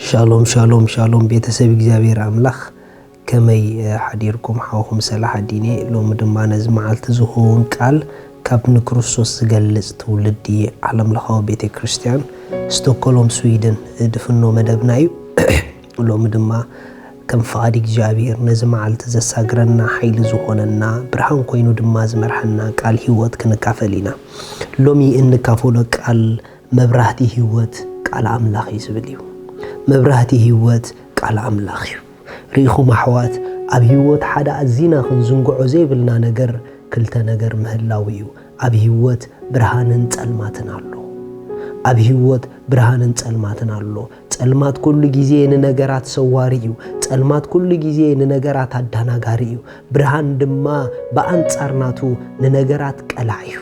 ሻሎም ሻሎም ሻሎም ቤተሰብ እግዚኣብሔር ኣምላኽ፣ ከመይ ሓዲርኩም? ሓውኹም ሰላሕ ኣዲኔ። ሎሚ ድማ ነዚ መዓልቲ ዝኸውን ቃል ካብ ንክርስቶስ ዝገልጽ ትውልዲ ዓለም ለኻዊ ቤተ ክርስቲያን ስቶኮሎም ስዊድን ድፍኖ መደብና እዩ። ሎሚ ድማ ከም ፍቓድ እግዚኣብሔር ነዚ መዓልቲ ዘሳግረና ሓይሊ ዝኾነና ብርሃን ኮይኑ ድማ ዝመርሓና ቃል ህይወት ክንካፈል ኢና። ሎሚ እንካፈሎ ቃል መብራህቲ ህይወት ቃል ኣምላኽ እዩ ዝብል እዩ። መብራህቲ ህይወት ቃል ኣምላኽ እዩ። ርኢኹም ኣሕዋት፣ ኣብ ህይወት ሓደ ኣዚና ክንዝንግዖ ዘይብልና ነገር ክልተ ነገር ምህላው እዩ። ኣብ ህይወት ብርሃንን ጸልማትን ኣሎ። ኣብ ህይወት ብርሃንን ጸልማትን ኣሎ። ጸልማት ኩሉ ግዜ ንነገራት ሰዋሪ እዩ። ጸልማት ኩሉ ግዜ ንነገራት ኣዳናጋሪ እዩ። ብርሃን ድማ ብኣንጻር ናቱ ንነገራት ቀላዕ እዩ።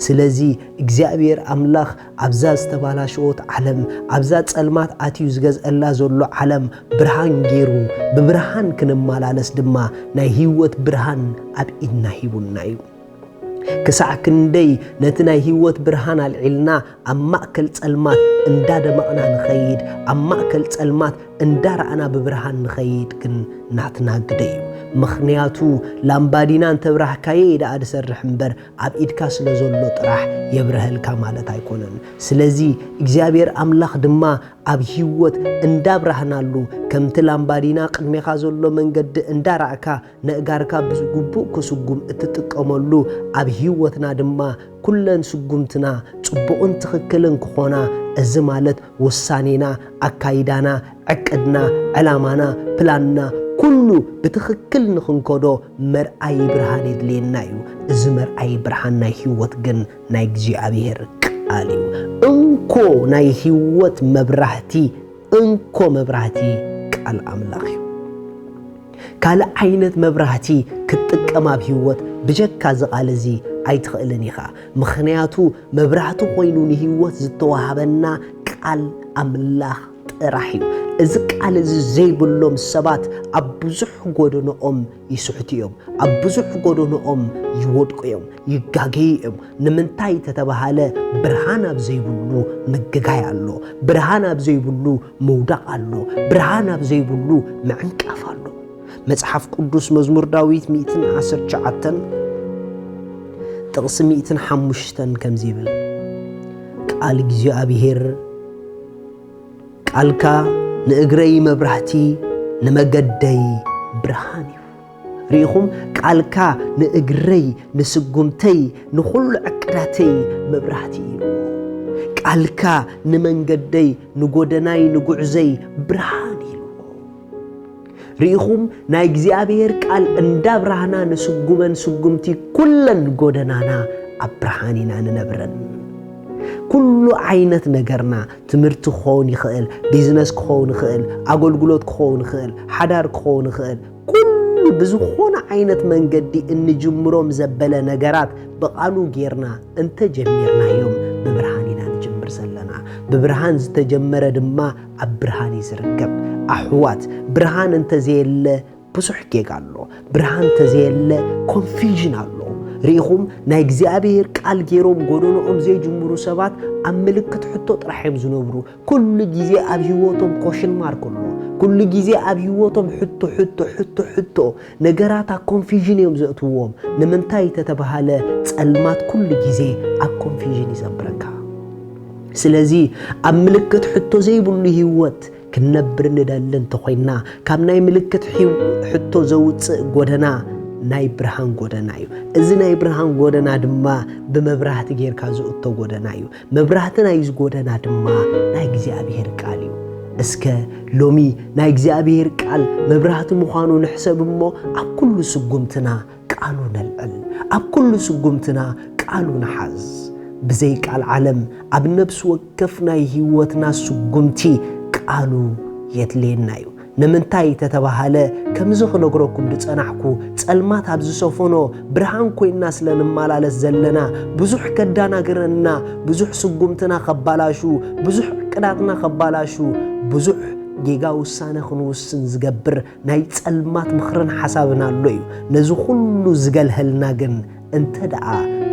ስለዚ እግዚኣብሔር ኣምላኽ ኣብዛ ዝተባላሸወት ዓለም፣ ኣብዛ ጸልማት ኣትዩ ዝገዝአላ ዘሎ ዓለም ብርሃን ገይሩ፣ ብብርሃን ክንመላለስ ድማ ናይ ህይወት ብርሃን ኣብ ኢድና ሂቡና እዩ። ክሳዕ ክንደይ ነቲ ናይ ህይወት ብርሃን ኣልዒልና ኣብ ማእከል ጸልማት እንዳደመቕና ንኸይድ፣ ኣብ ማእከል ጸልማት እንዳረኣና ብብርሃን ንኸይድ ግን ናትና ግደ እዩ። ምኽንያቱ ላምባዲና እንተብራህካዮ እዩ ደኣ ዝሰርሕ እምበር ኣብ ኢድካ ስለ ዘሎ ጥራሕ የብርሀልካ ማለት ኣይኮነን። ስለዚ እግዚኣብሔር ኣምላኽ ድማ ኣብ ህይወት እንዳብራህናሉ፣ ከምቲ ላምባዲና ቅድሜኻ ዘሎ መንገዲ እንዳረኣካ ነእጋርካ ብግቡእ ክስጉም እትጥቀመሉ፣ ኣብ ህይወትና ድማ ኩለን ስጉምትና ጽቡቕን ትኽክልን ክኾና፣ እዚ ማለት ውሳኔና፣ ኣካይዳና፣ ዕቅድና፣ ዕላማና፣ ፕላንና ኩሉ ብትኽክል ንኽንከዶ መርኣዪ ብርሃን የድልየና እዩ። እዚ መርኣዪ ብርሃን ናይ ህይወት ግን ናይ እግዚኣብሔር ቃል እዩ። እንኮ ናይ ህይወት መብራህቲ፣ እንኮ መብራህቲ ቃል ኣምላኽ እዩ። ካልእ ዓይነት መብራህቲ ክትጥቀም ኣብ ህይወት ብጀካ እዚ ቃል እዚ ኣይትኽእልን ኢኻ። ምኽንያቱ መብራህቲ ኮይኑ ንህይወት ዝተዋሃበና ቃል ኣምላኽ ጥራሕ እዩ። እዚ ቃል እዚ ዘይብሎም ሰባት ኣብ ብዙሕ ጎደኖኦም ይስሕቱ እዮም። ኣብ ብዙሕ ጎደኖኦም ይወድቁ እዮም፣ ይጋገዩ እዮም። ንምንታይ ተተባሃለ ብርሃን ኣብ ዘይብሉ ምግጋይ ኣሎ። ብርሃን ኣብ ዘይብሉ ምውዳቕ ኣሎ። ብርሃን ኣብ ዘይብሉ ምዕንቃፍ ኣሎ። መጽሓፍ ቅዱስ መዝሙር ዳዊት ሚእትን ዓሰርተ ትሽዓተን ጥቕሲ ሚእትን ሓሙሽተን ከምዚ ይብል፣ ቃል እግዚኣብሔር፣ ቃልካ ንእግረይ መብራህቲ ንመገደይ ብርሃን እዩ። ርኢኹም፣ ቃልካ ንእግረይ፣ ንስጉምተይ፣ ንኹሉ ዕቅዳተይ መብራህቲ እዩ። ቃልካ ንመንገደይ፣ ንጎደናይ፣ ንጉዕዘይ ብርሃን እዩ። ርኢኹም፣ ናይ እግዚኣብሔር ቃል እንዳብራህና ንስጉመን ስጉምቲ ኩለን ጎደናና ኣብ ብርሃን ኢና ንነብረን። ኩሉ ዓይነት ነገርና፣ ትምህርቲ ክኸውን ይኽእል፣ ቢዝነስ ክኸውን ይኽእል፣ ኣገልግሎት ክኸውን ይኽእል፣ ሓዳር ክኸውን ይኽእል፣ ኩሉ ብዝኾነ ዓይነት መንገዲ እንጅምሮም ዘበለ ነገራት ብቓሉ ጌርና እንተጀሚርናዮም ብብርሃን ኢና ንጅምር ዘለና። ብብርሃን ዝተጀመረ ድማ ኣብ ብርሃን እዩ ዝርከብ። ኣሕዋት፣ ብርሃን እንተዘየለ ብዙሕ ጌጋ ኣሎ። ብርሃን እንተዘየለ ኮንፊውዥን ኣሎ። ርኢኹም፣ ናይ እግዚኣብሔር ቃል ገይሮም ጎደኖኦም ዘይጅምሩ ሰባት ኣብ ምልክት ሕቶ ጥራሕ እዮም ዝነብሩ። ኩሉ ግዜ ኣብ ህይወቶም ኮሽን ማርክ ኣሎ። ኩሉ ግዜ ኣብ ህይወቶም ሕቶ፣ ሕቶ፣ ሕቶ፣ ሕቶ። ነገራት ኣብ ኮንፊውዥን እዮም ዘእትዎም። ንምንታይ ተተባሃለ፣ ጸልማት ኩሉ ግዜ ኣብ ኮንፊውዥን እዩ ዘንብረካ። ስለዚ ኣብ ምልክት ሕቶ ዘይብሉ ህይወት ክንነብር ንደሊ እንተኾይንና፣ ካብ ናይ ምልክት ሕው-፣ ሕቶ ዘውጽእ ጎደና ናይ ብርሃን ጎደና እዩ። እዚ ናይ ብርሃን ጎደና ድማ ብመብራህቲ ጌርካ ዝእቶ ጎደና እዩ። መብራህቲ ናይዚ ጎደና ድማ ናይ እግዚኣብሔር ቃል እዩ። እስከ ሎሚ ናይ እግዚኣብሔር ቃል መብራህቲ ምዃኑ ንሕሰብ እሞ፣ ኣብ ኩሉ ስጉምትና ቃሉ ነልዕል። ኣብ ኩሉ ስጉምትና ቃሉ ንሓዝ። ብዘይ ቃል ዓለም ኣብ ነፍሲ ወከፍ ናይ ህይወትና ስጉምቲ ቃሉ የድልየና እዩ። ንምንታይ ተተባሃለ፣ ከምዚ ክነግረኩም ዝጸናሕኩ፣ ጸልማት ኣብ ዝሰፈኖ ብርሃን ኮይንና ስለ ንመላለስ ዘለና፣ ብዙሕ ከዳናግረና፣ ብዙሕ ስጉምትና ከባላሹ፣ ብዙሕ ዕቅዳትና ከባላሹ፣ ብዙሕ ጌጋ ውሳነ ክንውስን ዝገብር ናይ ጸልማት ምኽርን ሓሳብን ኣሎ እዩ። ነዚ ኩሉ ዝገልሀልና ግን እንተ ደኣ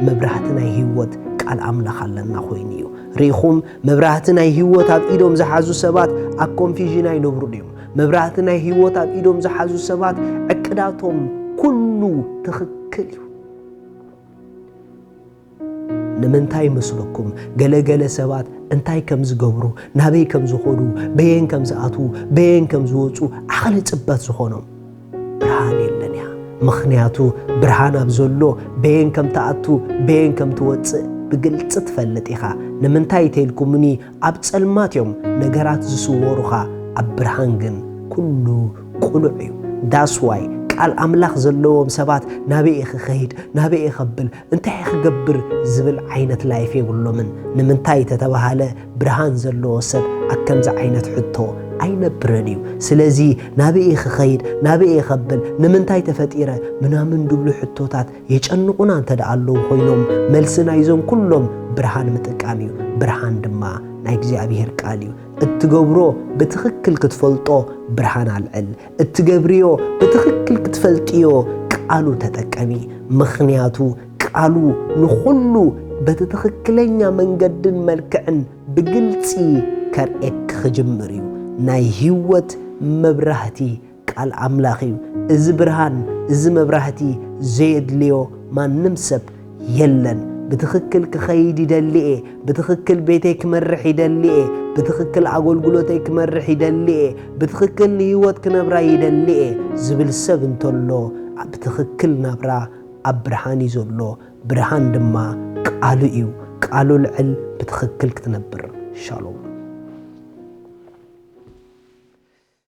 መብራህቲ ናይ ህይወት ቃል ኣምላኽ ኣለና ኮይኑ እዩ። ርኢኹም፣ መብራህቲ ናይ ህይወት ኣብ ኢዶም ዝሓዙ ሰባት ኣብ ኮንፊዥን ኣይነብሩን እዮም። መብራህቲ ናይ ህይወት ኣብ ኢዶም ዝሓዙ ሰባት ዕቅዳቶም ኩሉ ትኽክል እዩ። ንምንታይ ይመስለኩም? ገለ ገለ ሰባት እንታይ ከም ዝገብሩ፣ ናበይ ከም ዝኸዱ፣ በየን ከም ዝኣትዉ፣ በየን ከም ዝወፁ ዓቕሊ ፅበት ዝኾኖም። ብርሃን የለን እያ። ምኽንያቱ ብርሃን ኣብ ዘሎ በየን ከም ትኣቱ፣ በየን ከም ትወፅእ ብግልፂ ትፈልጥ ኢኻ። ንምንታይ ተልኩምኒ? ኣብ ጸልማት እዮም ነገራት ዝስወሩኻ፣ ኣብ ብርሃን ግን ኩሉ ቅሉዕ እዩ። That's why ቃል ኣምላኽ ዘለዎም ሰባት ናበይ እየ ክኸይድ፣ ናበይ እየ ከብል፣ እንታይ እየ ክገብር ዝብል ዓይነት ላይፍ የብሎምን። ንምንታይ ተተባሃለ፣ ብርሃን ዘለዎ ሰብ ኣብ ከምዚ ዓይነት ሕቶ ኣይነብርን እዩ። ስለዚ ናበይ እየ ክኸይድ፣ ናበይ እየ ከብል፣ ንምንታይ ተፈጢረ ምናምን ድብሉ ሕቶታት የጨንቑና እንተ ደኣ ኣለዉ ኮይኖም፣ መልሲ ናይዞም ኩሎም ብርሃን ምጥቃም እዩ። ብርሃን ድማ ናይ እግዚኣብሔር ቃል እዩ። እትገብሮ ብትኽክል ክትፈልጦ ብርሃን ኣልዕል። እትገብርዮ ብትኽክል ክትፈልጥዮ ቃሉ ተጠቀሚ። ምኽንያቱ ቃሉ ንኹሉ በቲ ትኽክለኛ መንገድን መልክዕን ብግልጺ ከርእየኪ ክጅምር እዩ። ናይ ህይወት መብራህቲ ቃል ኣምላኽ እዩ። እዚ ብርሃን፣ እዚ መብራህቲ ዘየድልዮ ማንም ሰብ የለን። ብትኽክል ክኸይድ ይደሊ እየ፣ ብትኽክል ቤተይ ክመርሕ ይደሊ እየ፣ ብትኽክል ኣገልግሎተይ ክመርሕ ይደሊ እየ፣ ብትኽክል ንህይወት ክነብራ ይደሊ እየ ዝብል ሰብ እንተሎ፣ ብትኽክል ናብራ ኣብ ብርሃን እዩ ዘሎ። ብርሃን ድማ ቃሉ እዩ። ቃሉ ልዕል ብትኽክል ክትነብር። ሻሎም።